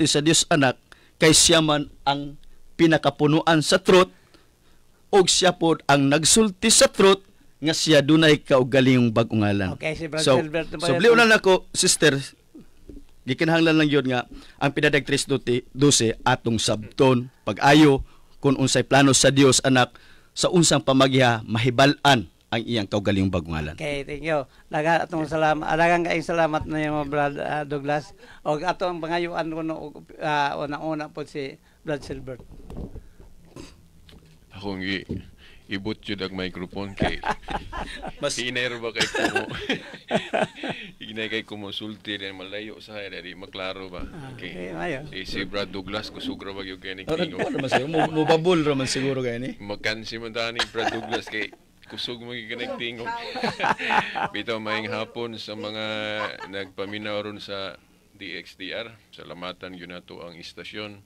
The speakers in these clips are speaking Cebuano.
Sa Dios Anak kay siya man ang pinakapunuan sa truth ug siya pod ang nagsulti sa truth nga siya dunay kaugalingong bag-ong ngalan. Okay, si Brad So, Silbert na ba so yan? Bliw na nako, sister, gikinahanglan lang yun nga ang Pinadag 3:12 atong sabton pag-ayo kung unsay plano sa Dios Anak sa unsang pamagiha mahibal-an ang iyang kaugalingong bag-ong ngalan. Okay, thank you. Daghang atong salamat. Daghang kaayong salamat na mo, Brad Douglas. Og ato ang pangayuan ko no una-una po si Brad Silbert. Akong ibot yun ang microphone kay Mas hinay ra ba kay kumo, hinay kay kumosulti din malayo sa di maklaro ba. Okay, Okay. mayo. Si Brad Douglas kusog ra ba gyud kay ni Ora ko naman siguro mubabol ra man siguro kay ni. Makansi man ta ni Brad Douglas kay kusog mo gyud kanang tingog. Bitaw, maayong hapon sa mga nagpaminaw ron sa DXDR. Salamatan gyud nato ang istasyon.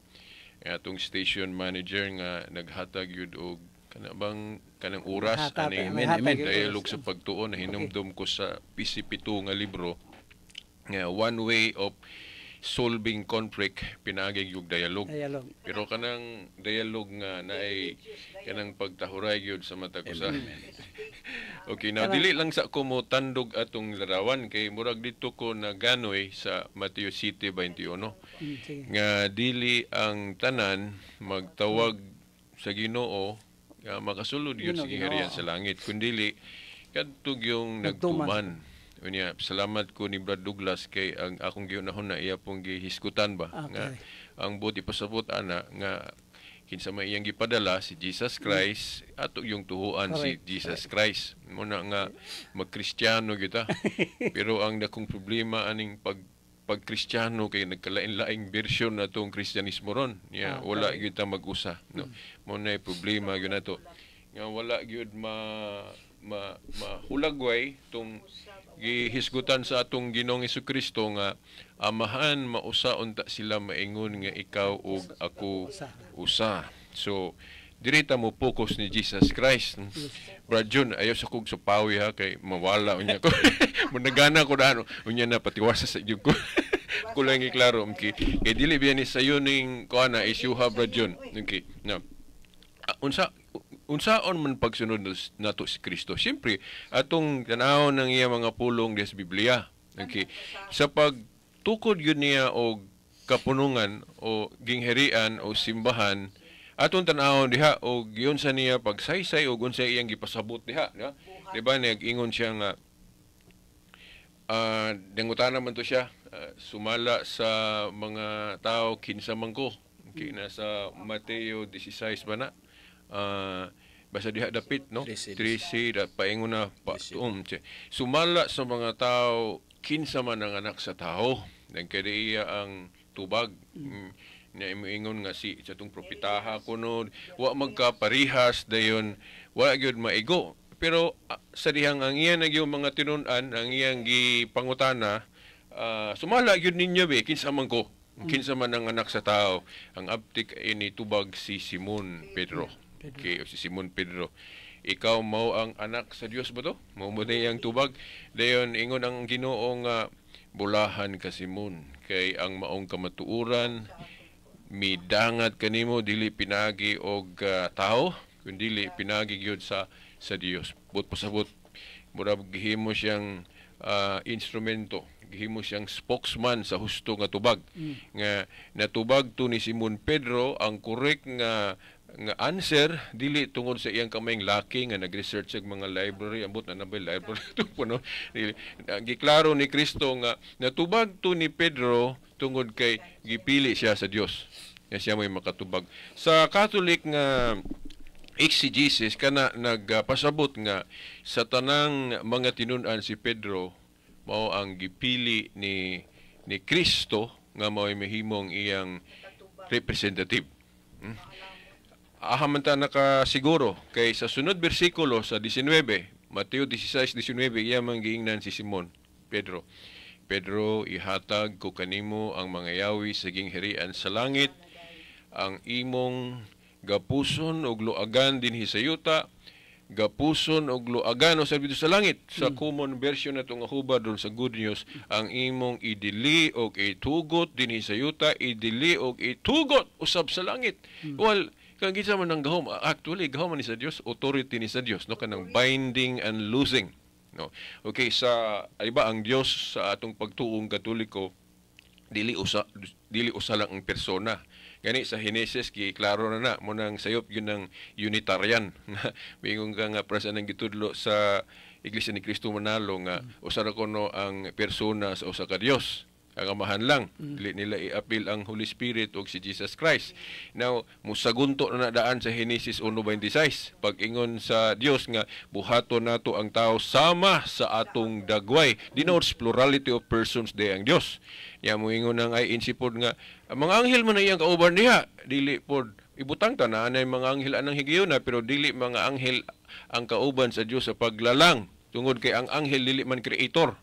Ang atong station manager nga naghatag gyud og kana bang kanang oras Naghatag, aning naghatag gyud oras. Dialog sa pagtuon. Nahinumdum ko sa PCP2 nga libro nga one way of solving conflict pinaagi yung dialogue. Dialogue. Pero kanang dialogue nga naay kanang pagtahuray gyud sa matag usa. Okay, now dili lang sa ko mo tandog atong larawan kay murag dito ko naganoy sa Mateo 7:21 Sige. Nga dili ang tanan magtawag sa Ginoo nga makasulod gyud sa Ginoo, gingharian Ginoo. Sa langit, kundili kadto yung Nagtuman. Nagtuman. Unya, salamat ko ni Brad Douglas kay ang akong giunahon na iya pong gihisgutan ba nga ang buot ipasabot ana nga kinsa may iyang gipadala, si Jesus Christ, ato yung tuhuan si Jesus Christ. Muna nga magkristyano kita, pero ang dakong problema aning pag Kristiyano kay nagkalain-laing version na tong Kristyanismo ron. Yeah, wala gyud ta mag-usa, no? Mo na problema gyud nato nga wala gyud ma ma mahulagway tong gihisgutan sa atong Ginoong Kristo nga "Amahan, mausa unta sila maingon nga ikaw ug ako usa." So diri ta mo focus ni Jesus Christ. Brad Jun, ayaw sa kog supawi ha kay mawala unya ko. Munagana ko na ano, unya na patiwasa sa jud ko. Kulang iklaro, okay. Kay dili biya ni sayo ning kuana issue ha, Brad Jun. Okay. Now, unsaon man pagsunod nato si Kristo? Siyempre, atong tan-awon ng iya mga pulong sa Biblia. Okay. Sa pagtukod yun niya og kapunungan o gingharian o simbahan, atong tan-awon diha og yun sa niya pagsaysay og unsa iyang gipasabot diha, di ba? Di ba nag-ingon siya nga nangutana man to siya, sumala sa mga tao, kinsa man ko? Okay, nasa Mateo 16 ba na? Basta diha dapit, no? 13. 13 da paingon na pa, sumala sa mga tao, kinsa man ang Anak sa Tao? Nagkadiya ang tubag. Na ingon nga si sa itong propitaha kuno wa magkaparihas, dayon wala gyud maigo, pero sa dihang ang iya na gyud mga tinun-an ang iyang gipangutana, sumala gyud ninyo be, kinsa man ko, kinsa man ang Anak sa Tao? Ang aptik ini tubag si Simon Pedro. Okay, si Simon Pedro, "Ikaw mao ang Anak sa Dios ba to?" Mao mo na iyang tubag. Dayon ingon ang Ginoo nga, "Bulahan ka, Simon, kay ang maong kamatuoran midangat kanimo dili pinagi og tao kundili pinagi gyud sa Dios." But pasabot murag gihimo siyang instrumento, gihimo siyang spokesman sa husto nga tubag nga natubag to ni Simon Pedro ang correct nga nga answer, dili tungod sa iyang kamayng laki nga nag-research sa mga library, ambot na nabay library to po, no? Dili, giklaro ni Kristo nga natubag to ni Pedro tungod kay gipili siya sa Dios nga siya may makatubag. Sa Catholic nga exegesis kana nagpasabot nga sa tanang mga tinun-an, si Pedro mao ang gipili ni Kristo nga mao'y mahimong iyang representative. Aha man ta nakasiguro kay sa sunod bersikulo sa 19, Mateo 16:19, iya man giingnan si Simon Pedro, "Pedro, ihatag ko kanimo ang mga yawi sa gingharian sa langit. Ang imong gapuson og luagan dinhi sa yuta, Gapuson og luagan usab dito sa langit. Sa common version na nga hubad dun sa Good News, ang imong idili og itugot dinhi sa yuta, idili og itugot usab sa langit. Well, kang kinsa man ang gahom, actually gahom man ni sa Dios, authority ni sa Dios, no, kanang binding and loosing, no? Okay, sa ay ba ang Dios sa atong pagtuong Katoliko, dili usa lang ang persona. Gani sa Genesis giklaro na na mo nang sayop yun ng Unitarian. Mingon ka nga para sa nang gitudlo sa Iglesia ni Cristo Manalo nga usa ra kuno ang persona sa usa ka Dios. Ang Amahan lang. Dili nila iapil ang Holy Spirit o si Jesus Christ. Now, musagunto na daan sa Genesis 1:26. Pag-ingon sa Dios nga buhaton nato ang tao sama sa atong dagway. Denotes plurality of persons de ang Dios. Nya moingon ang ay insipod nga ang mga anghel man na iyang kauban diha, dili pod ibutang ta na anay mga anghel anang higayuna, pero dili mga anghel ang kauban sa Dios sa paglalang tungod kay ang anghel dili man creator.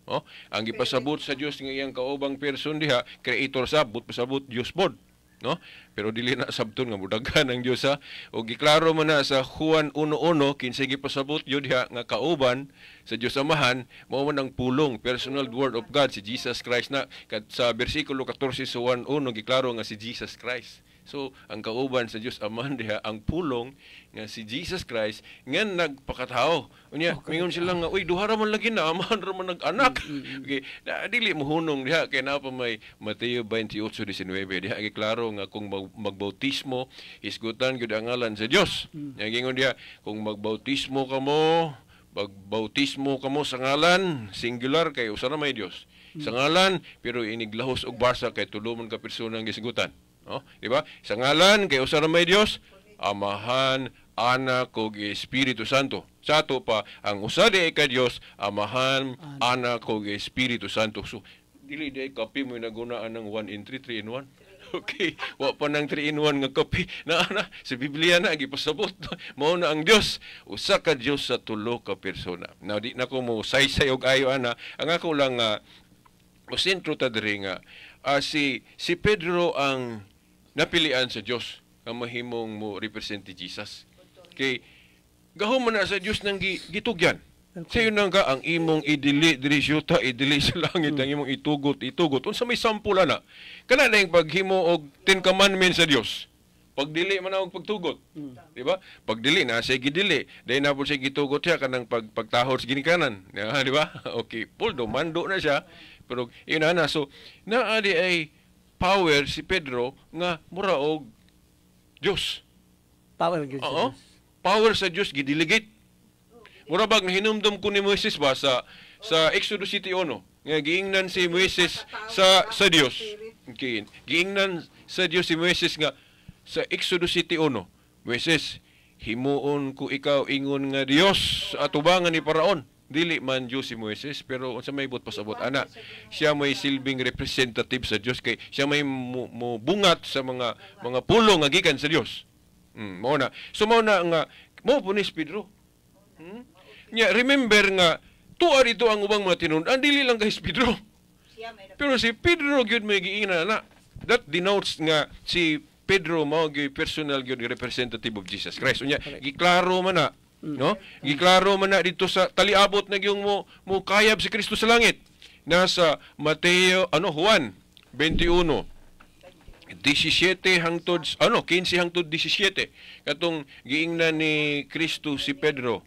Oh, ang gipasabot sa Dios nga iyang kaubang person diha, creator sa but pasabot Dios pod. No? Pero dili na sabton nga mudagan ang Dios ha. O giklaro man na sa Juan 1:1 kinsay gipasabot yun diha nga kauban sa Dios Amahan, mao man ang pulong, personal word of God, si Jesus Christ na. Kat sa bersikulo 14 sa Juan 1 giklaro nga si Jesus Christ. So, ang kauban sa Dios Amahan diha ang pulong nga si Jesus Christ nga nagpakatao. Unya, mingon sila nga, "Uy, duha ra man lagi na, amahan ra man nag-anak." Okay, na, dili mohunong diha kay naa pa may Mateo 28:19 diha giklaro nga kung magbautismo, hisgutan gyud ang ngalan sa Dios. Nya gingon diha, kung magbautismo kamo sa ngalan, singular kay usa ra may Dios. Sa ngalan, pero iniglahos og basa kay tulo man ka persona ang gisgutan. No? Di ba? Sa ngalan kay usa ra may Dios, Amahan, Anak ug Espiritu Santo. Sa ato pa ang usa di ka Dios, Amahan, Anak ug Espiritu Santo. So dili di kape mo nagunaan ng 1 in 3, 3 in 1. Okay, wa pa nang 3 in 1 nga kape. Na, na sa Biblia na gipasabot. Mao na ang Dios, usa ka Dios sa tulo ka persona. Now di na ko mo saysay og ayo ana. Ang ako lang nga mo sentro ta diri nga si si Pedro ang napilian sa Dios nga mahimong mo represent ni Jesus. Kay gahom man na sa Dios nang gitugyan. Sayo nang ka ang imong idili diri sa yuta, idili sa langit, ang imong itugot, itugot. Unsa may sample ana? Kana na yung paghimo og Ten Commandments sa Dios. Pagdili man og pagtugot. Di ba? Pagdili na siya gidili. Dahil na po siya gitugot siya kanang pagtahod sa ginikanan. Ya, di ba? Okay, puldo mando na siya. Pero yun na na. So, naa di ay power si Pedro nga mura og Dios. Power gyud sa Oo. Dios. Power sa Dios gidelegate. Mura bag nahinumdum ko ni Moises ba sa Exodus 7:1 nga giingnan si Moises sa Dios. Okay. Giingnan sa Dios si Moises nga sa Exodus 7:1, "Moises, himuon ko ikaw ingon nga Dios sa atubangan ni Paraon." Dili man Dios si Moises, pero unsa may buot pasabot ana? Siya may silbing representative sa Dios kay siya may mo bungat sa mga pulong nga gikan sa Dios. Mao na. So mao na nga mo po ni si Pedro. Nya remember nga tuwa dito ang ubang mga tinud-an, dili lang kay si Pedro. Pero si Pedro gyud may giingnan na. That denotes nga si Pedro mao gyud personal gyud representative of Jesus Christ. Unya giklaro man na, no? Giklaro man na dito sa taliabot na gyung mo kayab si Kristo sa langit. Nasa Mateo ano Juan 21 17 hangtod ano 15 hangtod 17, katong giingnan ni Kristo si Pedro,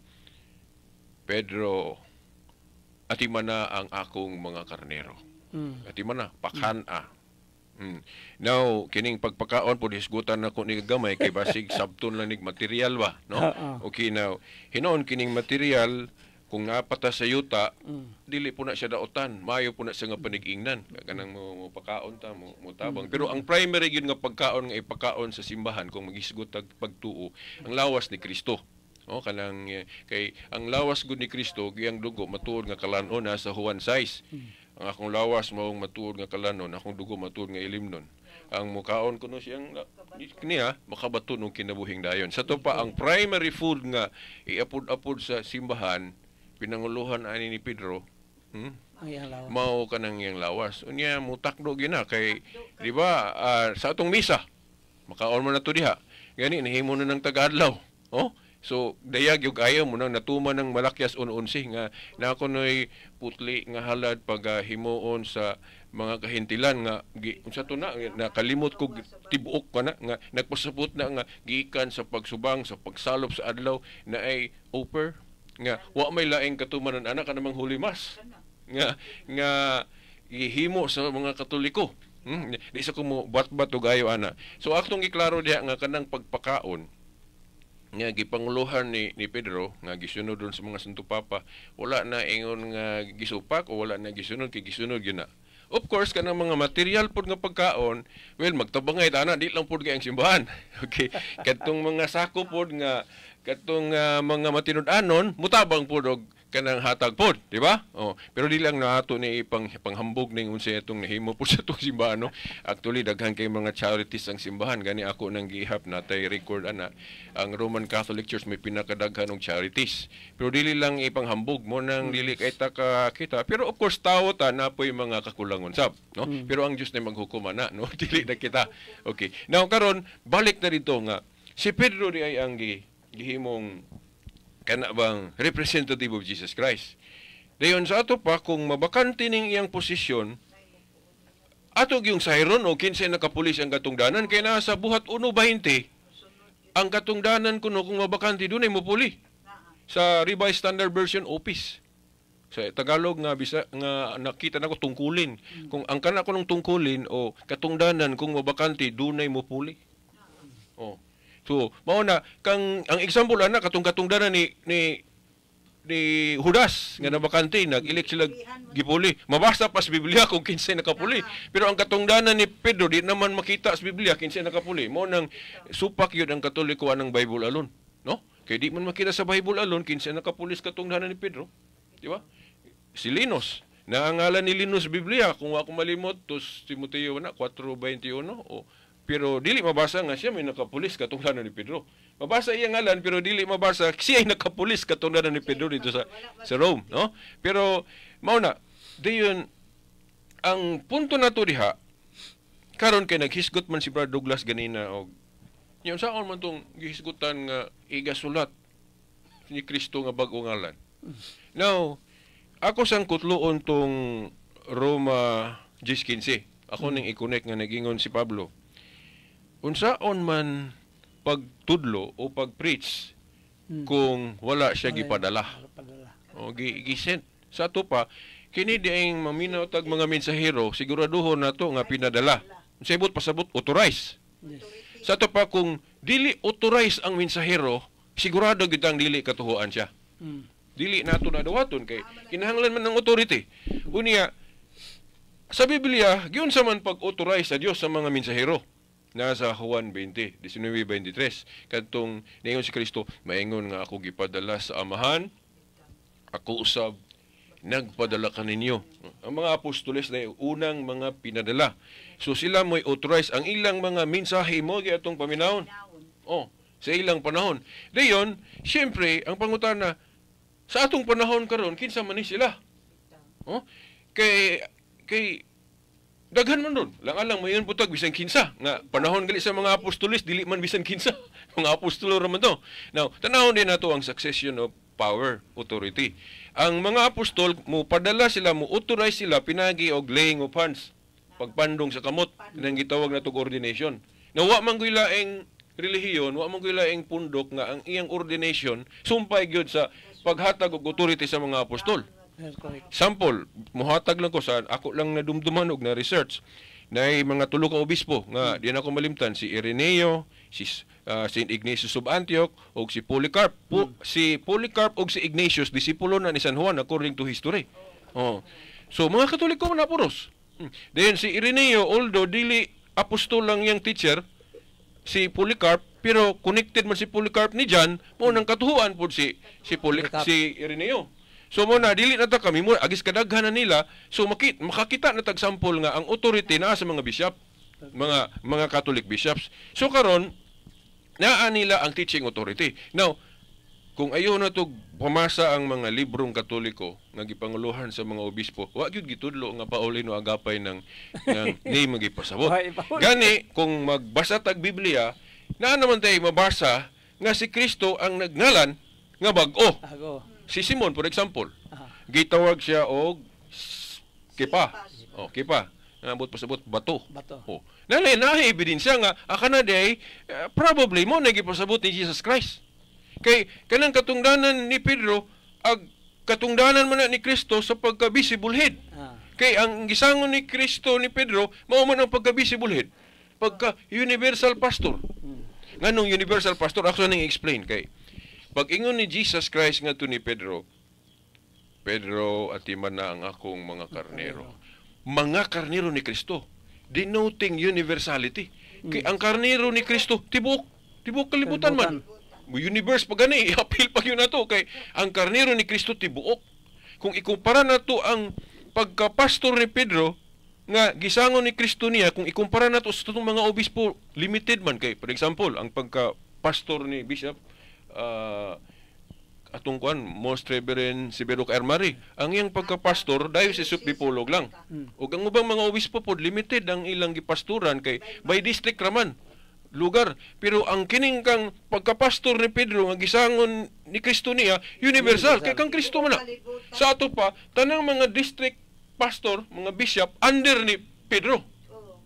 "Pedro, atimana ang akong mga karnero. Atimana, pakan-a." Now, kining pagpakaon po hisgutan nako ni gamay kay basig sabton lang nig material ba, no? Oo. Okay, now, hinoon kining material kung napata sa yuta, dili po na siya daotan, maayo po na siya nga panigingnan. Kanang mo pakaon ta, mo tabang. Pero ang primary gyud nga pagkaon nga ipakaon sa simbahan kung maghisgot tag pagtuo, ang lawas ni Kristo. Oh, kanang kay ang lawas gud ni Kristo, iyang dugo matuod nga kalan-on na sa Juan 6. "Ang akong lawas maong matuod nga kalanon, akong dugo matuod nga ilimnon. Ang mukaon kuno siyang niya makabaton og kinabuhing dayon." Sa to pa ang primary food nga iapod-apod sa simbahan, pinanguluhan ani ni Pedro, Ang iyang lawas. Mao kanang iyang lawas. Unya mutakdo gina kay di ba sa atong misa makaon man nato diha. Gani nahimo na ng tagadlaw. Oh, So dayag yung ayaw mo nang natuman ng Malakias 1:11 nga na kunoy putli nga halad pag himuon sa mga kahintilan nga gi, unsa to na nakalimot ko tibuok ka na nga nagpasabot na nga gikan sa pagsubang sa pagsalop sa adlaw na ay oper nga wa may laing katumanan anak kanamang Holy Mass nga nga gihimo sa mga Katoliko. Di sa ko mo bat-bat og ayo ana. So aktong giklaro diha nga kanang pagpakaon nga gipanguluhan ni Pedro nga gisunod dun sa mga Santo Papa, wala na ingon nga gisupak o wala na gisunod kay gisunod gyud na. Of course, kanang mga material pod nga pagkaon, well, magtabangay ana, di lang pod kay ang simbahan. Okay, kadtong mga sako pod nga kadtong mga matinud-anon mutabang pod og kanang hatag pod, di ba? Oh, pero di lang nato ni ipang panghambog ning unsa itong nahimo pod sa atong simbahan, no. Actually, daghan kay mga charities ang simbahan, gani ako nang gihap natay record ana, ang Roman Catholic Church may pinakadaghan og charities. Pero dili lang ipanghambog mo nang dili kay ta ka kita. Pero of course tawo ta napoy mga kakulangon sab, no? Pero ang Dios na maghukom ana, no? Dili na kita. Okay. Now karon balik na dito nga si Pedro di ay ang gihimong kana bang representative of Jesus Christ. Dayon sa ato pa kung mabakante ning iyang posisyon, ato gyung sayron o kinsay nakapulis ang katungdanan kay naa sa Buhat 1:20 ang katungdanan kuno kung mabakante dunay mopuli sa Revised Standard Version, office. Sa Tagalog nga bisa nga nakita nako, tungkulin. Kung ang kana kunong tungkulin o katungdanan kung mabakante, dunay mopuli. Oh. So, mao na kang ang example ana katong katungdanan ni Judas nga nabakante, nag-elect sila, gipuli. Mabasa pa sa Biblia kung kinsay nakapuli. Pero ang katungdanan ni Pedro, di naman makita sa Biblia kinsay nakapuli. Mao nang supak yun ang Katoliko anang Bible alone, no? Kay di man makita sa Bible alone kinsay nakapulis katungdanan ni Pedro. Di ba? Si Linus. Na ang ngalan ni Linus Biblia, kung ako malimot, tos Timoteo na 4:21 o pero dili mabasa nga siya may nakapulis katungdanan ni Pedro. Mabasa iyang ngalan pero dili mabasa siya ay nakapulis katungdanan ni Pedro dito sa Rome, no? Pero mao na dayon ang punto nato diha karon kay naghisgot man si Brad Douglas ganina og yung saon man tong gihisgutan nga igasulat ni Kristo nga bag-o ngalan. Now, ako sang kutloon tong Roma 10:15. Ako ning i-connect nga nagingon si Pablo. Unsaon man pagtudlo o pag-preach kung wala siya gipadala? Padala. O gi-send. Sa ato pa kini diing maminaw tag mga mensahero, siguraduhon nato nga pinadala. Unsay buot pasabot? Authorize. Sa ato pa kung dili authorize ang mensahero, sigurado gyud ang dili katuhuan siya. Dili nato na dawaton kay kinahanglan man ng authority. Unya sa Biblia, giunsa man pag-authorize sa Dios sa mga mensahero? Nasa Juan 20, 19:23. Kadtong niingon si Kristo, "Maingon nga ako gipadala sa Amahan, ako usab nagpadala kaninyo." Ang mga apostoles na unang mga pinadala. So sila mo'y authorize ang ilang mga mensahe mo atong paminawon. Oh, sa ilang panahon. Dayon, siyempre, ang pangutana sa atong panahon karon, kinsa man ni sila? Oh, kay kay daghan man ron. Lang alang mayon putag bisan kinsa nga panahon gali sa mga apostoles, dili man bisan kinsa. Mga apostolo ra man to. Now, tanawon din nato ang succession of power, authority. Ang mga apostol mo padala sila, mo authorize sila pinagi og laying of hands, pagpandong sa kamot, nang gitawag nato ordination. Na wa man gyud laing relihiyon, wa man gyud laing pundok nga ang iyang ordination sumpay gyud sa paghatag og authority sa mga apostol. Yes, correct. Sample, muhatag lang ko sa ako lang nadumduman og na research na mga tulo ka obispo nga di na ako malimtan, si Ireneo, si Saint Ignatius of Antioch ug si Polycarp. Si Polycarp ug si Ignatius, disipulo na ni San Juan according to history. Oh. So mga Katoliko man na puros. Then si Ireneo, although dili apostol lang yang teacher, si Polycarp, pero connected man si Polycarp ni John, mo nang katuhuan pud si Polycarp. Si Ireneo. So mo na dili na ta kami mo agis kadaghan na nila, so makakita na tag sample nga ang authority naa sa mga bishop, mga Catholic bishops. So karon naa nila ang teaching authority. Now, kung ayaw na to pamasa ang mga librong Katoliko nga gipanguluhan sa mga obispo, wa gyud gitudlo nga Paulino Agapay ng name nga gipasabot. Way, Paul. Gani kung magbasa tag Biblia, naa naman tay mabasa nga si Kristo ang nagngalan nga bag-o. Ago. Si Simon, for example, gitawag siya og Kepa. Oh, Kepa. Nabot pasabot bato. Bato. Oh. Nalay na ebidensya nga akana day probably mo na gipasabot ni Jesus Christ. Kay kanang katungdanan ni Pedro ag katungdanan man na ni Kristo sa pagka visible head. Kay ang gisangon ni Kristo ni Pedro mao man ang pagka visible head. Pagka universal pastor. Nganong universal pastor, ako nang explain kay pag ingon ni Jesus Christ ngadto ni Pedro, "Pedro, atiman na ang akong mga karnero." Mga karnero ni Kristo, denoting universality. Kay ang karnero ni Kristo tibok tibok kalibutan man. Universe pa gani, i-appeal pa yun nato kay ang karnero ni Kristo tibuok. Kung ikumpara nato ang pagka-pastor ni Pedro nga gisangon ni Kristo niya, kung ikumpara nato sa atong mga obispo, limited man kay, for example, ang pagka-pastor ni Bishop atong kuan, Most Reverend Severo Ermari, ang iyang pagka-pastor Diocese of Dipolog lang. Ug ang ubang mga obispo pod, limited ang ilang gipastoran kay by district raman lugar, pero ang kining kang pagka-pastor ni Pedro nga gisangon ni Kristo niya, universal, kay kang Kristo man na. Sa ato pa, tanang mga district pastor, mga bishop, under ni Pedro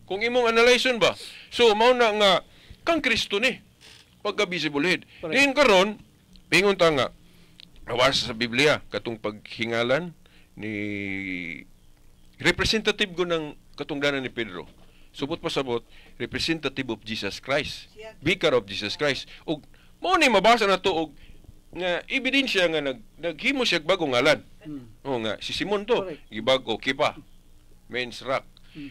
kung imong analyson ba. So mao na nga kang Kristo ni pagka visible head. Diin karon ingon ta nga awas sa Biblia katong paghingalan ni representative ko ng katungdanan ni Pedro. Subot pasabot, representative of Jesus Christ. Vicar of Jesus Christ. Ug mao ni mabasa na to og nga ebidensya nga naghimo siya og bagong ngalan. Oo nga, si Simon to, gibag-o Kepa. Means rock.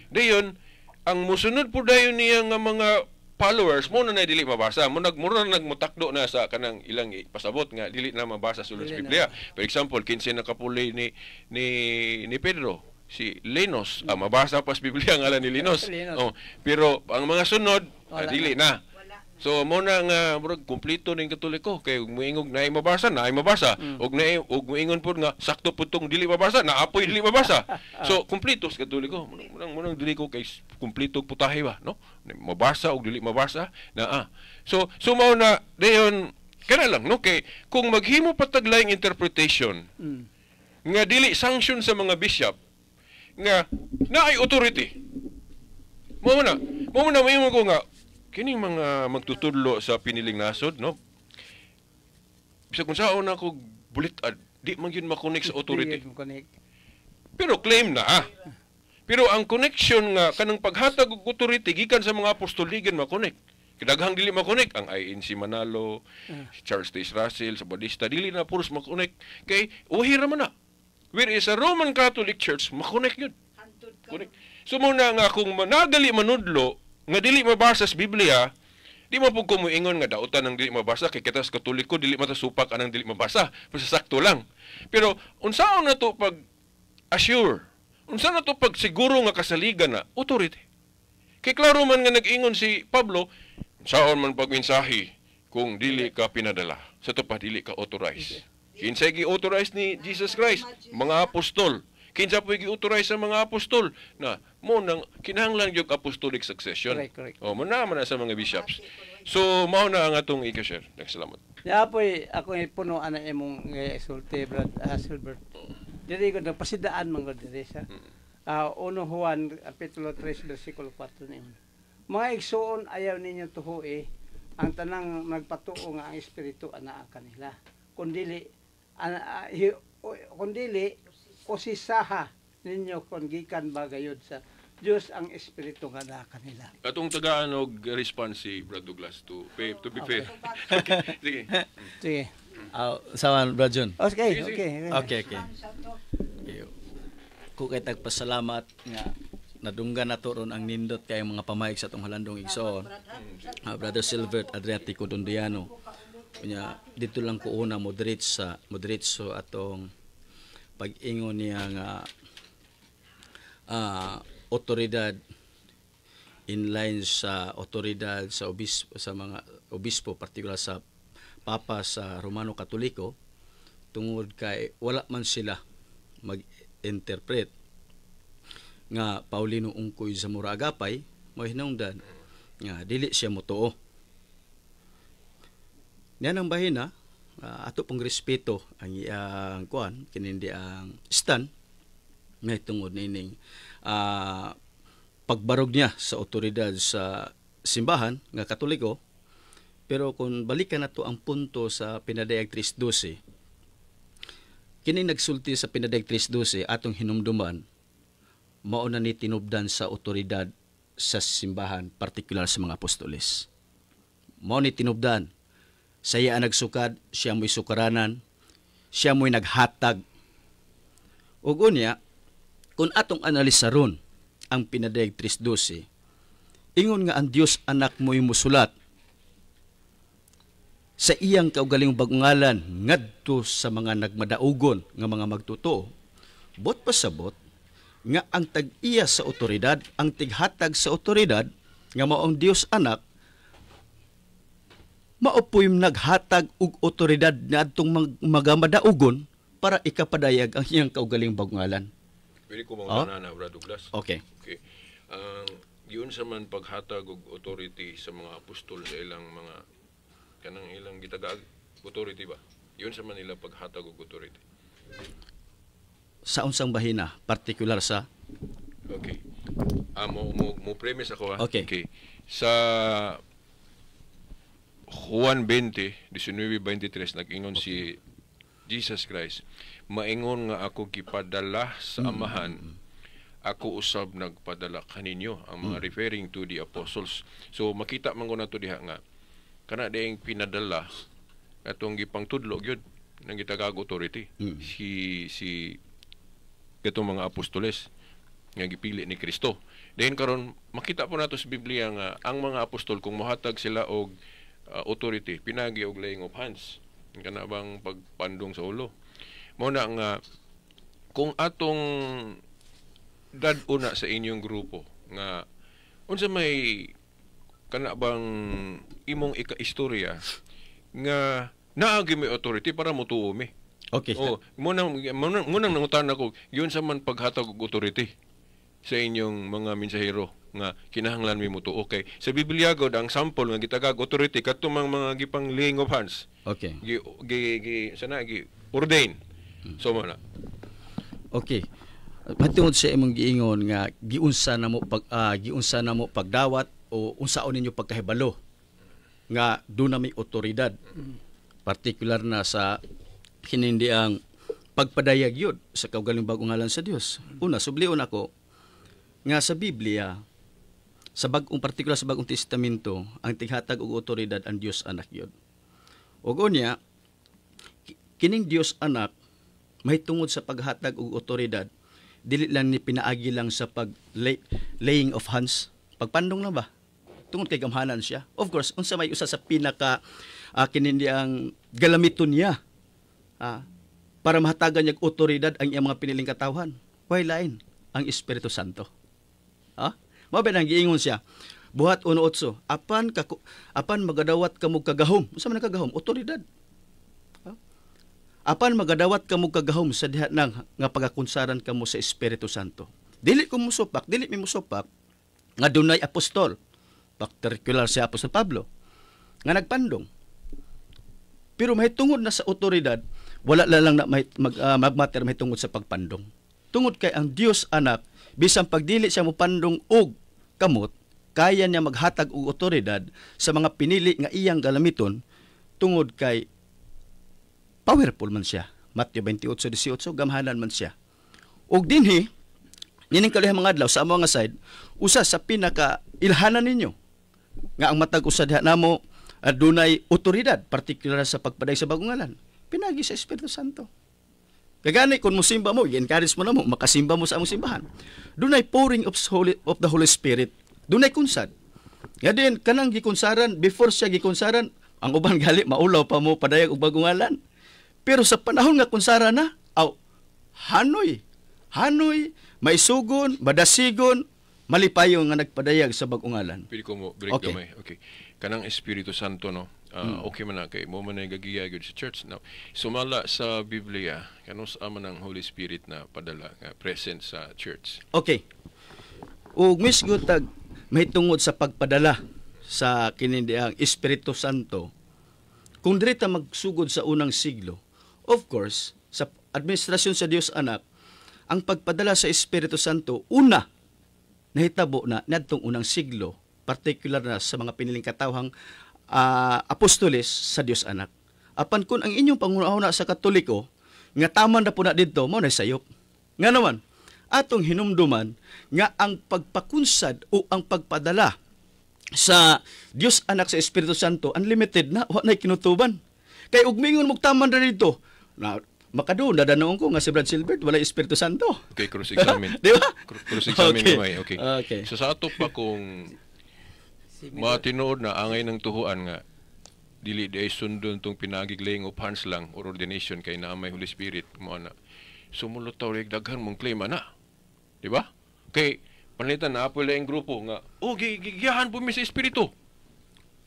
Dayon, ang musunod po dayon niya nga mga followers mo na dili mabasa mo, nagmura na nagmutakdo na sa kanang ilang pasabot nga dili na mabasa sulod sa Dili na. Biblia. For example, kinsa nakapuli ni Pedro? Si Linos. Ah, mabasa pa sa Biblia ang ngalan ni Linos. Linos. Oh, pero ang mga sunod, Wala. Dili na. So mo na nga murag kumpleto ning Katoliko kay muingog naay mabasa, naay mabasa. Ug naay ug muingon pud nga sakto pud tong dili mabasa, naapoy dili mabasa. So kumpleto sa Katoliko. Munang dili ko kay kumpleto og putahe ba, no? Mabasa ug dili mabasa naa. So mao na dayon kana lang, no, kay kung maghimo pa tag laing interpretation nga dili sanction sa mga bishop nga naay authority. Mao na. Mao na moingon ko nga kining mga magtutudlo sa piniling nasod, no? Bisag kung saon ako bulit-ad, di man gyud ma-connect sa authority. Di connect. Pero claim na ah. Pero ang connection nga kanang paghatag og authority gikan sa mga apostol, di gyud ma-connect. Kadaghang dili ma-connect ang INC Manalo, si Charles Taze Russell, sa Badista, dili na puros ma-connect kay uhi ra man na. Whereas sa Roman Catholic Church, ma-connect yun. Connect. So mo na nga kung managali manudlo nga dili mabasa sa Biblia, di mo pud ko moingon nga dautan ang dili mabasa kay kita sa Katoliko dili matasupak anang dili mabasa, basta sakto lang. Pero unsaon na to pag assure? Unsa na to pag siguro nga kasaligan na authority? Kay klaro man nga nag-ingon si Pablo, "Saon man pagmensahi kung dili ka pinadala?" Sa to pa, dili ka authorized. Kinsay gi-authorize ni Jesus Christ? Mga apostol. Kinsa po gi-authorize sa mga apostol? Na mo nang kinahanglan gyud apostolic succession. Correct, correct. Oh, mo na man na sa mga bishops. So mao na ang atong i-share. Salamat. Ya po'y ako ipuno ana imong sulti, Brad Silbert. Diri ko pasidaan man gud diri sa 1 Juan kapitulo 3 versikulo 4 niyon. "Mga igsuon, ayaw ninyo tuhui ang tanang nagpatuo nga ang espiritu anaa kanila. Kundili ana, kundili usisaha ninyo kung gikan ba gayud sa Dios ang espiritu nga naa kanila." Atong tagaan og response si Brad Douglas to be fair. Okay, sige. Sige. Ah, sawan, Brad John. Okay, Sige, sige. okay. Okay. Okay. Ko kay tagpasalamat nga nadunggan nato ron ang nindot kay mga pamayag sa atong halandong igsoon. Ah, Brother Silvert Adriatico Dondiano. Unya dito lang ko una moderate sa moderate so atong pag-ingon niya nga otoridad in line sa otoridad sa obispo, sa mga obispo, partikular sa Papa sa Romano Katoliko, tungod kay wala man sila mag-interpret nga Paulino Ungkoy Zamora Agapay mo hinungdan nga dili siya motuo. Yan ang bahina, ato pong respeto ang iyang kuan, kinindi ang stand may tungod nining pagbarog niya sa otoridad sa simbahan nga Katoliko. Pero kung balikan nato ang punto sa Pinadayag 3:12, kini nagsulti sa Pinadayag 3:12, atong hinumduman, mao na ni tinubdan sa otoridad sa simbahan, partikular sa mga apostoles. Mao ni tinubdan sa iya nagsukad, siya mo'y sukaranan, siya mo'y naghatag. Ug unya, kung atong analisaron ang Pinadayag 3:12, ingon nga ang Dios Anak mo'y musulat sa iyang kaugalingong bagong ngalan ngadto sa mga nagmadaugon nga mga magtotoo, bot pasabot nga ang tag-iya sa otoridad, ang tighatag sa otoridad nga mao ang Dios Anak, mao po'y naghatag og otoridad niadtong magamadaugon para ikapadayag ang iyang kaugalingong bagong ngalan. Pwede ko mangutana na, Brad Douglas? Okay. Okay. Ang yun sa man paghatag og authority sa mga apostol sa ilang mga kanang ilang gitagaag authority ba? Yun sa man nila paghatag og authority. Sa unsang bahina, partikular sa Okay. Mo premise ako ha. Okay. Okay. Sa Juan 20, 19-23, nag-ingon si Jesus Christ, "Maingon nga ako gipadala sa Amahan, ako usab nagpadala kaninyo," ang mga referring to the apostles. So makita man ko nato diha nga kana diing pinadala atong gipangtudlo gyud nang gitagag authority si si katong mga apostoles nga gipili ni Kristo. Then karon makita po nato sa Biblia nga ang mga apostol, kung mohatag sila og authority, pinagi og laying of hands. Kana bang pagpandong sa ulo. Mao na nga kung atong dad-una sa inyong grupo nga unsa may kana bang imong ika-istorya nga naagi may authority para motuo mi. Okay. Oh, mo nang nangutan ako, yun sa man paghatag og authority sa inyong mga mensahero nga kinahanglan mi motuo kay sa Biblia god ang sample nga gitagag authority kadto mang mga gipang laying of hands. Gi gi, gi sana gi ordain. So mo na. Okay. Matungod sa imong giingon nga giunsa na mo pagdawat o unsaon ninyo pagkahibalo nga doon na may otoridad, partikular na sa hinindi ang pagpadayag yun sa kaugalingong bagong ngalan sa Dios. Una, sublion ako nga sa Biblia, sa bagong partikular sa Bagong Testamento, ang tighatag og otoridad ang Dios Anak yun. Ug unya, kining Dios Anak mahitungod sa paghatag og otoridad, dili lang ni pinaagi lang sa pag laying of hands, pagpandong lang ba, tungod kay gamhanan siya. Of course, unsa may usa sa pinaka kinindi ang galamiton niya para mahatagan niya og otoridad ang iyang mga piniling katawhan, way lain ang Espiritu Santo. Mao ba nang giingon siya Buhat 1:8, Apan magadawat kamo kagahom." Unsa man ang kagahom? Otoridad. "Apan magadawat kamo kagahom sa diha nang nga pagakunsaran kamo sa Espiritu Santo." Dili ko musupak, dili mi musupak nga dunay apostol, partikular si Apostol Pablo, nga nagpandong. Pero mahitungod na sa otoridad, wala la lang na magmatter mahitungod sa pagpandong. Tungod kay ang Dios Anak, bisan pagdili siya mopandong og kamot, kaya niya maghatag og otoridad sa mga pinili nga iyang galamiton tungod kay powerful man siya. Mateo 28:18, gamhanan man siya. Og dinhi, nining kalihang mga adlaw sa amo nga side, usa sa pinaka ilhanan ninyo nga ang matag usa diha namo adunay otoridad, partikular sa pagpaday sa bagong ngalan, pinagi sa Espiritu Santo. Kagani kung musimba mo, i-encourage mo na mo, makasimba mo sa among simbahan. Dunay pouring of the Holy Spirit. Dunay kunsad. Nga din kanang gikunsaran, before siya gikunsaran, ang uban gali maulaw pa mo padayag og bagong ngalan. Pero sa panahon nga kunsara na, aw, hanoy, hanoy, maisugon, madasigon, malipayon nga nagpadayag sa bagong ngalan. Pili ko mo break gamay. Okay. Kanang Espiritu Santo, no. Okay man na kay mo man ay gagiya gyud sa church now. Sumala sa Biblia, kanus man ang Holy Spirit na padala nga present sa church? Okay. Ug mismo tag mahitungod sa pagpadala sa kinindi ang Espiritu Santo. Kung diri ta magsugod sa unang siglo, of course, sa administrasyon sa Dios Anak, ang pagpadala sa Espiritu Santo una nahitabo na nadtong unang siglo, particular na sa mga piniling katawhang apostoles sa Dios Anak. Apan kung ang inyong panghuna sa Katoliko nga taman na po na didto, mo na sayop. Nga naman, atong hinumduman nga ang pagpakunsad o ang pagpadala sa Dios Anak sa Espiritu Santo unlimited na, wa nay kinutuban. Kay ug mingon mo taman na dito na makadto na danoon ko nga si Brad Silbert wala Espiritu Santo. Okay, cross-examine. Di ba? Cross-examine gamay. Okay. So sa ato pa kung matinuod na angay ng tuhuan nga dili di ay sundon tong pinagig laying of hands lang or ordination kay naa may Holy Spirit mo ana. Sumulot taw reg daghan mong claim ana. Di ba? Kay panalitan na apoy laing grupo nga oh gigiyahan po mi sa espiritu.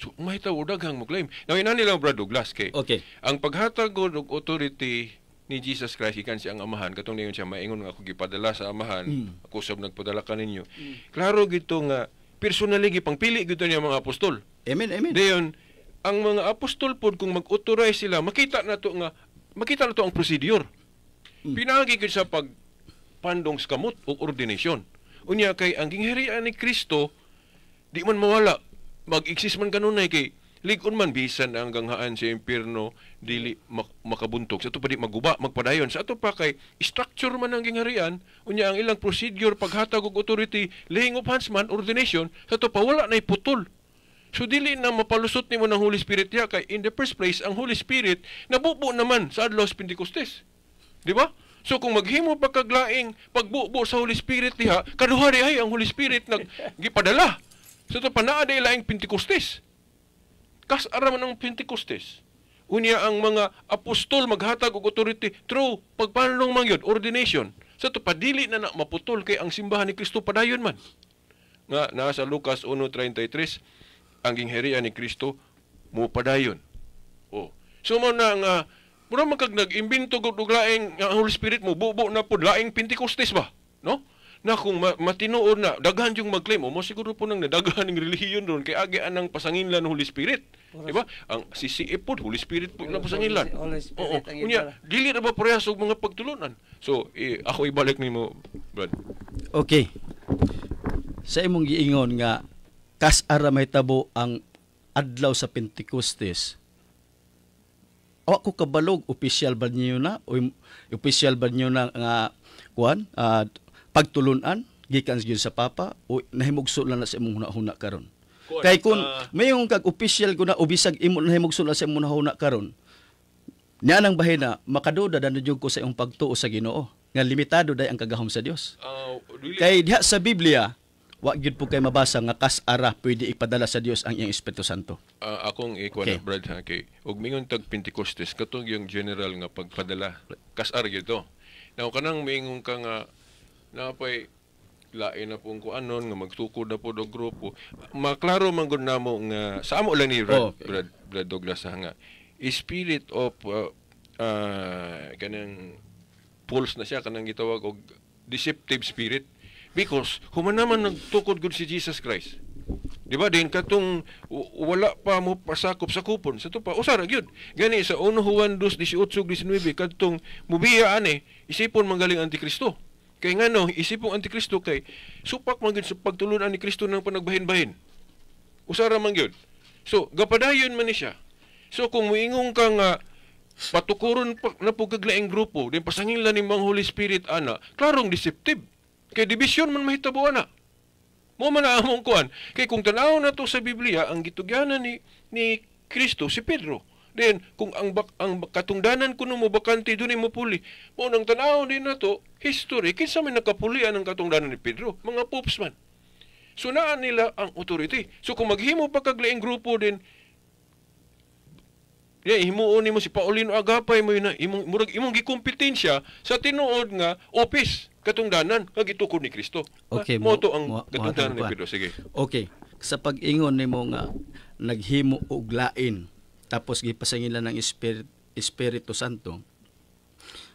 So mahitaw daghang mo claim. Now inani lang, Brad Douglas, kay ang paghatag og authority ni Jesus Christ ikan siya ang Amahan, katong ningon siya, maingon nga ako gipadala sa Amahan, ako sab nagpadala kaninyo. Klaro gito nga personally gipangpili gito niya mga apostol. Amen, amen. Dayon ang mga apostol pod kung mag-authorize sila, makita na to ang procedure. Pinaagi gyud sa pagpandong sa kamot o ordination. Unya kay ang gingharian ni Kristo di man mawala, mag-exist man kanunay kay lig-on man bisan ang ganghaan sa impierno dili makabuntog sa ato pa, di maguba, magpadayon sa ato pa kay structure man ang gingharian. Unya ang ilang procedure paghatag og authority, laying of hands man, ordination, sa ato pa wala nay putol. So dili na mapalusot nimo ng Holy Spirit ya kay in the first place ang Holy Spirit nabubo naman sa adlaw sa Pentecostes. Di ba? So kung maghimo pa kaglaing pagbubo sa Holy Spirit diha, kaduha di ay ang Holy Spirit nag gipadala. So to pa naa di laing Pentecostes. Kas ara man ang Pentecostes. Unya ang mga apostol maghatag og authority through pagpanlong man gyud, ordination. Sa to padili na na maputol kay ang simbahan ni Kristo padayon man. Nga nasa Lucas 1:33 ang gingharian ni Kristo mo padayon. Oh. So mo na nga mura man kag nag-imbento og laing ang Holy Spirit mo bubo na pud laing Pentecostes ba, no? Na kung matinuod na daghan yung mag-claim mo siguro po nang nadaghan ng relihiyon ron kay agi anang pasanginlan ng Holy Spirit. Di ba? Ang CCF pod Holy Spirit po na pasanginlan. Holy Spirit ang Unya iba. Dili ra ba parehas og mga pagtulunan? So ako ibalik nimo, Brad. Okay. Sa imong giingon nga kas ara mahitabo ang adlaw sa Pentecostes. Wa ko kabalog opisyal ba niyo na o opisyal ba niyo na nga kuan pagtulunan gikan gyud sa Papa o nahimugso lang na sa imong hunahuna karon? Kuan, Kay kung mayong kag opisyal ko na o bisag imo nahimugso lang sa imong hunahuna karon, niya nang bahina makaduda na jud ko sa imong pagtuo sa Ginoo nga limitado day ang kagahom sa Dios. Dili. Kay diha sa Biblia, wa gyud po kay mabasa nga kas ara pwede ipadala sa Dios ang iyang Espiritu Santo. Akong ikuan na, Brad, ha, kay og mingon tag Pentecostes katong yung general nga pagpadala kasar gyud to. Now kanang miingon ka nga napay lain na pong kuanon nga magtukod na pod og grupo. Maklaro man gud namo nga sa amo lang ni Brad, Brad Douglas ha, nga spirit of kanang pulse na siya, kanang gitawag og deceptive spirit because human naman nagtukod gud si Jesus Christ. Di ba din katong wala pa mo pasakop sa kupon sa to pa usara gyud gani sa 1 Juan 2:18 19 kadtong mubiya ani isipon manggaling antikristo. Kay ngano isipong antikristo? Kay supak man gyud sa pagtulunan ni Kristo ng panagbahin-bahin. Usara man gyud. So gapadayon man ni siya. So kung moingon ka nga patukuron pa, na po kag laing grupo din pasangin ni mang Holy Spirit ana, klarong deceptive kay division man mahitabo ana. Mo man na among kuan. Kay kung tan-aw na to sa Biblia, ang gitugyanan ni Kristo si Pedro. Then kung ang katungdanan kuno mo bakante dun mo puli. Mo nang tan-aw din nato history kinsa may nakapulian ang katungdanan ni Pedro, mga popes man. So naa nila ang authority. So kung maghimo pa kag laing grupo din, yeah, himuon nimo si Paulino Agapay mo yun na imong murag imong gikompetensya sa tinuod nga office katungdanan nga gitukod ni Kristo. Okay, mo to ang katungdanan ni kuan. Pedro, sige. Okay, sa pag-ingon nimo nga naghimo og lain tapos gipasangilan ng Espiritu Santo.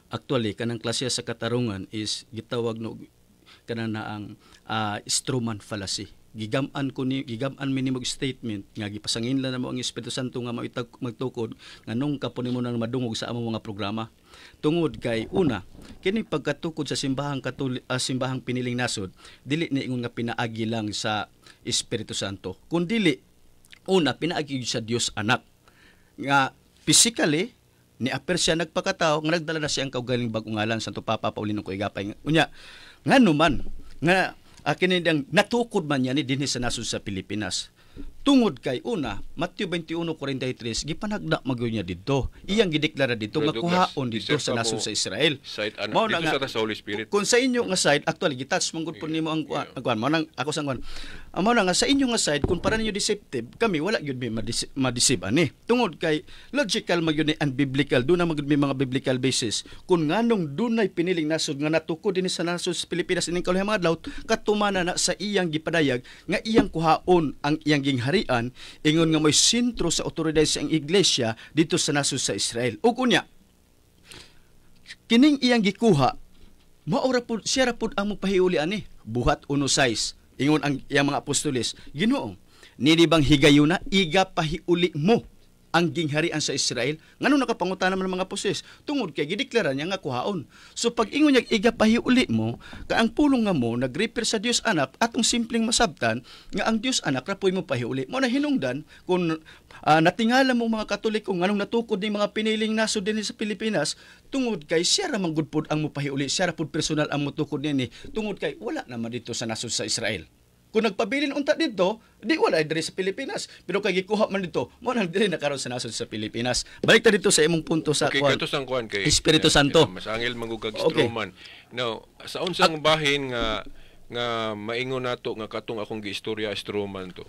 Actually, kanang klase sa katarungan is gitawag no kanang na ang strawman fallacy. Gigam-an ko ni, gigam-an mi nimo og statement nga gipasanginlan namo ang Espiritu Santo nga maitag magtukod nganong ka po nimo nang madungog sa among mga programa. Tungod kay una, kini pagkatukod sa simbahang Katolik, simbahang piniling nasod, dili ni ingon nga pinaagi lang sa Espiritu Santo. Kun dili una, pinaagi gyud sa Dios Anak nga physically ni appear siya, nagpakatao nga nagdala na siya ang kaugaling bag-ong ngalan, Santo Papa Paulino Koygapay. Unya ngano man nga kini dang natukod man niya ni dinhi sa nasod sa Pilipinas? Tungod kay una, Mateo 21:43, gipanagda magyud niya didto, iyang gideklara didto nga Brother Douglas, kuhaon didto deserve sa ka nasod mo sa Israel. Side ana Mao na dito nga, sa Holy Spirit. Kung sa inyo nga side, actually gitouch man gud po nimo ang kuan, ang kuan mao nang ako sa kuan. Ang mao na nga sa inyo nga side, kung para ninyo deceptive, kami wala gyud mi madeceive ani. Tungod kay logical man gyud ni and biblical, duna man gyud mi mga biblical basis. Kung nganong dunay piniling nasod nga natukod dinhi sa nasod sa Pilipinas ining kaulahang mga adlaw, katumana na sa iyang gipadayag nga iyang kuhaon ang iyang gingharian, ingon nga may sentro sa otoridad sa iyang iglesia dito sa nasod sa Israel. Ug unya, kining iyang gikuha, maura pud siya ra pud ang mopahiuli ani. Buhat 1:6, ingon ang iyang mga apostoles, "Ginoo, nini bang higayuna iga pahiuli mo ang gingharian sa Israel?" Ngano nakapangutana man ang mga apostoles? Tungod kay gideklara niya nga kuhaon. So pag ingon niya iga pahiuli mo, ka ang pulong nga mo nagrefer sa Dios Anak, atong simpleng masabtan nga ang Dios Anak ra puy mo pahiuli. Mo na hinungdan kung natingala mo mga Katoliko nganong natukod ni mga piniling nasod dinhi sa Pilipinas, tungod kay siya ra man gud pud ang mopahiuli, siya ra pud personal ang motukod niini, tungod kay wala naman dito sa nasod sa Israel. Kung nagpabilin unta dito, di wala diri sa Pilipinas. Pero kay gikuha man dito, mo nang diri na karon sa nasod sa Pilipinas. Balik ta dito sa imong punto sa Okay, kuan. kato sang kuan kay Espiritu Santo. Masangil mangugag strawman. Now, sa unsang bahin nga nga maingon nato nga katong akong giistorya strawman to?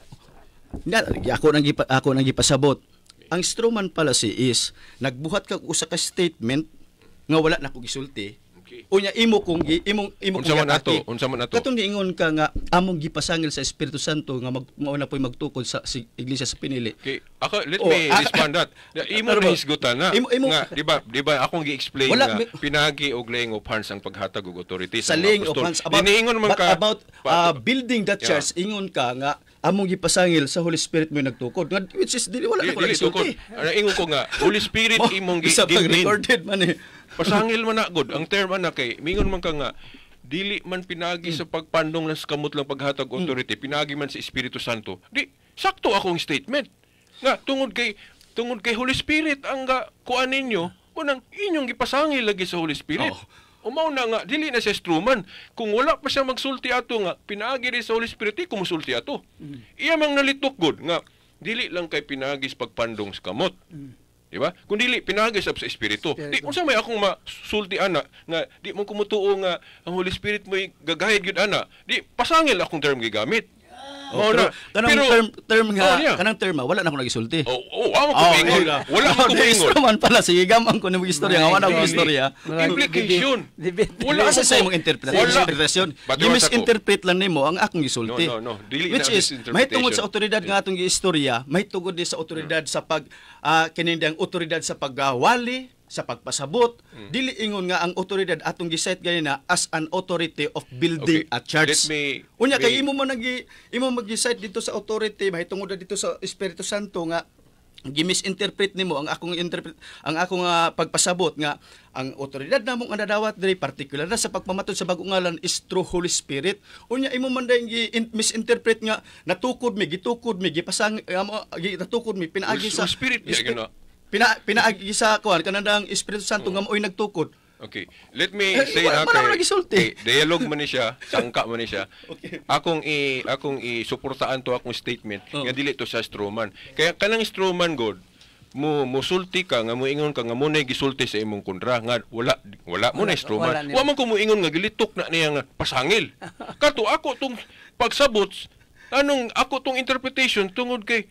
Na, ako nang gipasabot. Ang strawman fallacy is nagbuhat ka og usa ka statement nga wala na ko gisulti. Unya imo kong gi, imong imo Unsa kong man ato? giatake. Unsa man ato? Katong giingon ka nga among gipasangil sa Espiritu Santo nga mag mao na po'y magtukod sa si, iglesia sa pinili. Okay, ako let Oh, me respond that. Imo Pero na hisgutan na. Imo Nga, di ba akong gi-explain Wala, nga pinagi og laying of hands ang paghatag og authority sa sa mga laying of apostol. hands about Diniingon man but ka about building that church, ingon ka nga among gipasangil sa Holy Spirit mo yung nagtukod nga, which is dili, wala Di, na ko dili nagsulti. tukod. Ana ingon ko nga Holy Spirit imong gi Bisa pag gibilin. recorded man eh. Pasangil man na gud ang term ana kay mingon man ka nga dili man pinagi sa pagpandong lang sa kamot lang paghatag authority, pinagi man sa Espiritu Santo. Di sakto akong statement nga tungod kay Holy Spirit ang ga kuan ninyo, unang inyong gipasangil lagi sa Holy Spirit. Umaw na nga dili na siya strawman. Kung wala pa siya magsulti ato nga pinaagi rin sa Holy Spirit, di ko musulti ato. Iya mang nalitok gud nga dili lang kay pinagi sa pagpandong sa kamot. Di ba? Kung dili pinagi sab sa Espiritu. Di Espiritu. unsa may akong masulti ana nga di mo kumutuo nga ang Holy Spirit mo'y gagayad gyud ana. Di pasangil akong term gigamit. Oh, Mao pero na. kanang term term nga Oh, yeah. kanang term ah, wala na ako nagisulti. Oh, amo ko moingon. Wala ko moingon. Strawman pala, sige, gamang ko nimo istorya nga wala akong Dili. istorya. Implication. Debate. Wala Wala sa mo sa imong interpretasyon. Wala. Interpretasyon. Batuhan sa ko. Gi-misinterpret lang nimo ang akong gisulti. No. Dili Which na is misinterpretation. mahitungod sa otoridad nga atong giistorya, mahitungod din sa otoridad sa pag kinindang otoridad sa pagwali, sa pagpasabot, dili ingon nga ang otoridad atong giset ganina as an authority of building Okay. a church. Let me- Unya kay imo man nagi imo mag-cite dito sa authority mahitungod na dito sa Espiritu Santo nga gi-misinterpret nimo ang akong interpret, ang akong pagpasabot nga ang otoridad namo nga nadawat diri, partikular na sa pagpamatod sa bagong ngalan, is through Holy Spirit. Unya imo man dayong misinterpret nga natukod mi, gitukod mi, gipasang amo natukod mi pinaagi sa Holy Spirit, yeah, gana. Pinaagi sa kuan kanandang Espiritu Santo nga maoy nagtukod. Okay. Let me Eh, say wala- na wala kay, man nagisulti. kay dialogue man ni siya, sangka man ni siya. Okay. Akong i suportaan to akong statement Oh. nga dili to sa strawman. Kaya kanang strawman god mo musulti ka nga moingon ka nga mo na gisulti sa imong kontra nga wala wala mo na Wala- strawman. wala niya. Wa man ko moingon nga gilitok na niya nga pasangil. Kato ako tong pagsabot, anong ako tong interpretation, tungod kay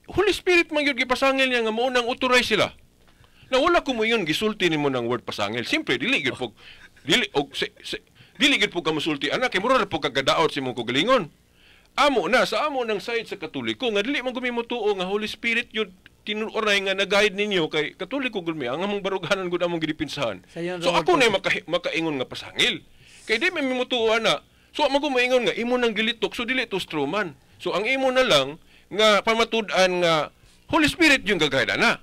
Holy Spirit man gyud gipasangil niya nga mao nang authorize sila. Na wala ko moingon gisulti nimo ng word pasangil. Siyempre dili gyud po dili og dili gyud po ka mosulti ana kay mura ra po kagadaot sa imong kaugalingon. Amo na sa amo ng side sa Katoliko nga dili man gumi motuo nga Holy Spirit yun tinuoray nga nag-guide ninyo kay Katoliko gud mi ang among baruganan gud among gidipinsahan. Sa iyon, So Robert. ako na makaingon nga pasangil. Kay di man mi motuo ana. So amo ko maingon nga imo nang gilitok, so dili to straw man. So ang imo na lang nga pamatud-an nga Holy Spirit yung gagayda na.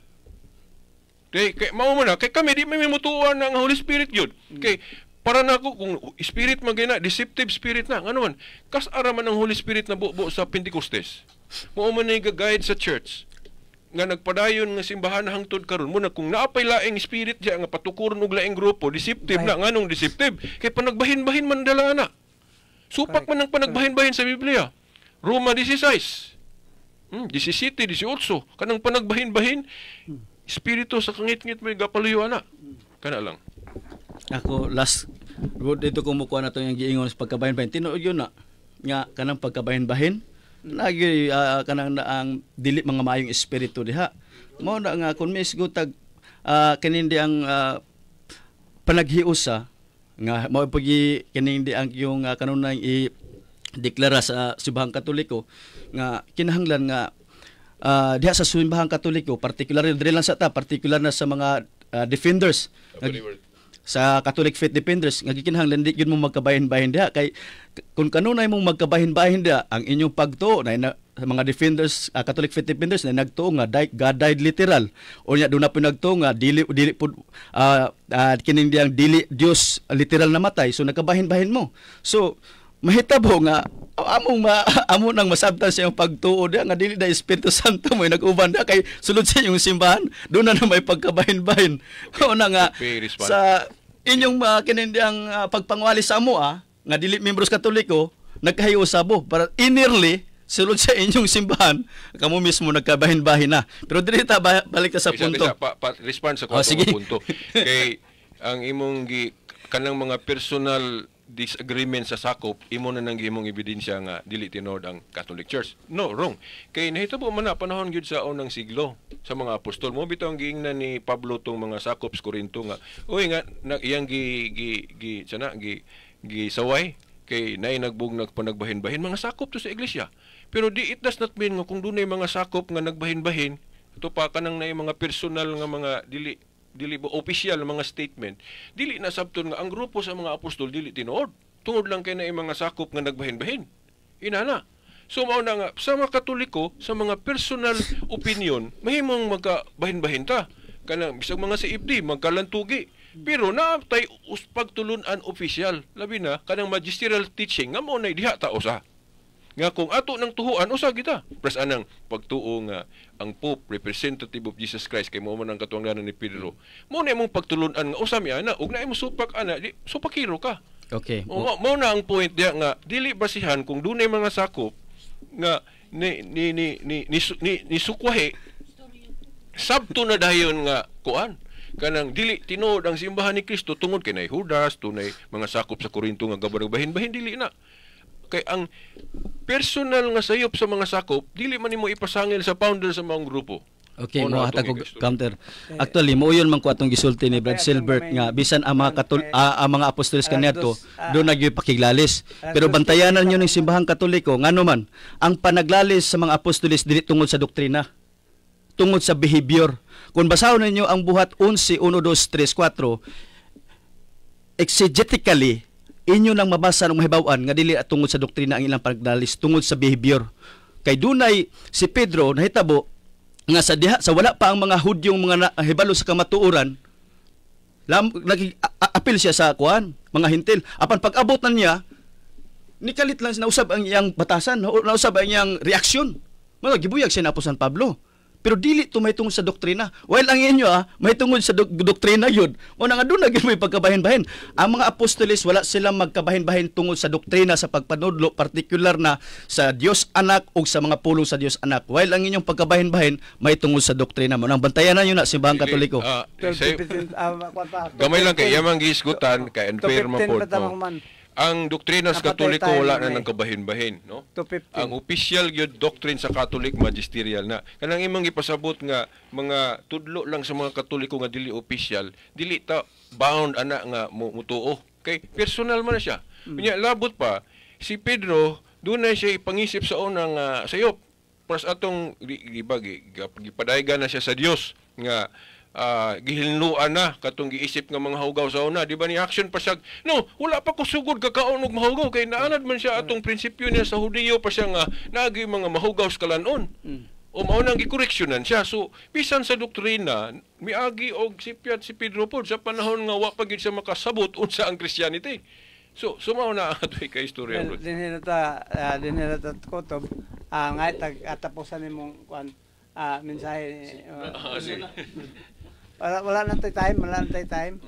Kay mao man na kay kami di may mutuan ang Holy Spirit yun. Kay para nako kung spirit man gina, deceptive spirit na, ngano man kas ara man ang Holy Spirit na bubo sa Pentecostes. Mao man na guide sa church nga nagpadayon nga simbahan hangtod karon. Mo na kung naapay laing spirit diya nga patukuron og laing grupo, deceptive na. Nganong deceptive? Kay panagbahin-bahin man dala na. Supak man ang panagbahin-bahin sa Biblia. Roma 16, 17, 18, kanang panagbahin-bahin, espiritu sa kangit-ngit may gapaluyo ana. Kana lang. Ako last dito ko mukuha na to yung giingon sa pagkabahin-bahin. Tinuod yun na nga kanang pagkabahin-bahin lagi kanang na ang dili mga maayong espiritu diha. Mao na nga kung misgutag kinindi ang panaghiusa nga mao pagi kinindi ang yung kanunay i deklara sa Simbahang Katoliko nga kinahanglan nga diha sa Simbahang Katoliko, particular diri lang sa ta, particular na sa mga defenders sa Catholic Faith Defenders, nga gikinahanglan di gyud mo magkabahin-bahin diha, kay kung kanunay mong magkabahin-bahin diha ang inyong pagtuo na sa mga defenders, Catholic Faith Defenders na nagtuo nga God died literal o nya doon na po nagtuo nga dili dili pud kining diyang dili Dios literal na matay, so nagkabahin-bahin mo. So mahitabo nga among ma, amo nang masabtan sa iyong pagtuo diha nga dili na Espiritu Santo mo nag-uban diha, kay sulod sa inyong simbahan doon na, na may pagkabahin-bahin. O na nga sa inyong kinindiang pagpangwali sa amo nga dili membros Katoliko, nagkahiusabo para innerly sulod sa inyong simbahan kamo mismo nagkabahin-bahin na. Pero dili ta balik ta sa Isa, punto. Isa, pa, respond sa Oh, ko sige. punto. Kay ang imong gi kanang mga personal disagreement sa sakop, imo na nang imong ebidensya nga dili tinuod ang Catholic Church. No, wrong. Kay nahitabo man na panahon gyud sa unang siglo sa mga apostol. Mo bitaw ang giingnan ni Pablo tong mga sakop sa Corinto nga uy nga na, iyang gi gi gi sana gi gi saway kay naay nagbugnag panagbahin-bahin, mga sakop to sa iglesia. Pero di, it does not mean nga kung dunay mga sakop nga nagbahin-bahin, ito pa kanang naay mga personal nga mga dili dili ba official nga mga statement, dili na sabton nga ang grupo sa mga apostol dili tinuod tungod lang kay naay mga sakop nga nagbahin-bahin inana. So mao na nga sa mga Katoliko, sa mga personal opinion, mahimong magkabahin-bahin ta, kanang bisag mga CFD magkalantugi, pero naa tay pagtulun-an official, labi na kanang magisterial teaching nga mao nay diha ta usa nga kung ato ng tuhuan usa kita. Pres anang pagtuo nga ang Pope representative of Jesus Christ, kay mao man ang katungdanan ni Pedro, mao na imong pagtulun-an nga usa mi ana, ug na imo supak ana di supakiro ka. O, mao na ang point diha nga dili basihan kung dunay mga sakop nga ni ni ni ni ni, ni, ni sukwahi, sabto na dayon nga kuan kanang dili tinuod ang simbahan ni Kristo tungod kay nay Judas, tunay mga sakop sa Korinto nga gabang bahin-bahin. Dili na, kay ang personal nga sayop sa mga sakop dili man nimo ipasangil sa founder sa mga grupo. Okay, Mo mo na hatag atong og i-istorya. counter. Actually, mo yun man ko atong gisulti ni Brad Kaya atong Silbert nga bisan ang mga ang mga apostoles alas kaniadto dos, do nagyoy pakiglalis. alas Pero dos, bantayanan nyo ng simbahang Katoliko, ngano man ang panaglalis sa mga apostoles dili tungod sa doktrina, tungod sa behavior. Kung basahon ninyo ang Buhat 11, 1, 2, 3, 4, exegetically, inyo nang mabasa ng mahibaw-an nga dili at tungod sa doktrina ang ilang pagdalis, tungod sa behavior. Kay dunay si Pedro nahitabo nga sa diha sa wala pa ang mga Hudyong mga hibalo sa kamatuoran, lam naging apil siya sa kuan, mga Hentil. Apan pag-abot na niya, nikalit lang, nausab ang iyang batasan, nausab ang iyang reaksyon. Mga gibuyag siya na San Pablo. Pero dili to may tungod sa doktrina. While ang inyo may tungod sa doktrina yun. O na nga doon na gyud may pagkabahin-bahin. Ang mga apostoles, wala silang magkabahin-bahin tungod sa doktrina sa pagpanudlo, particular na sa Dios Anak o sa mga pulong sa Dios Anak. While ang inyong pagkabahin-bahin may tungod sa doktrina mo. Nang bantayanan nyo na simbahang Dili, Katoliko. 12, 15, kuwan pa, Gamay lang kay yamang gihisgutan kay unfair man 2:15 pod. pa tamang Oh. man. Ang doktrina sa Napatay Katoliko tayo wala na nun eh. nang kabahin-bahin, no? 2:15. Ang official gyud doctrine sa Catholic, magisterial na. Kanang imong gipasabot nga mga tudlo lang sa mga Katoliko nga dili official, dili ta bound ana nga mutuo. Kay personal man na siya. Unya labot pa si Pedro, dunay siya ipangisip sa unang sayop. Pras atong di ba gipadaygan na siya sa Dios nga Gihinluan na katong giisip nga mga hugaw sa una, di ba? Ni action pa siya, no, wala pa ko sugod kakaon og mahugaw kay naanad man siya atong prinsipyo niya sa Hudiyo pa siya nga naagi mga mahugaw sa kalanon. O mao nang gikoreksyonan siya. So bisan sa doktrina miagi og sipyat si Pedro pod sa panahon nga wa pa gid siya makasabot unsa ang Christianity. So mao na ang atoy ka istorya, Well, bro. Dinhi na ta kutob. Nga tag atapusan nimong kuan mensahe. Sige. Wala, wala na tay time, wala na tay time.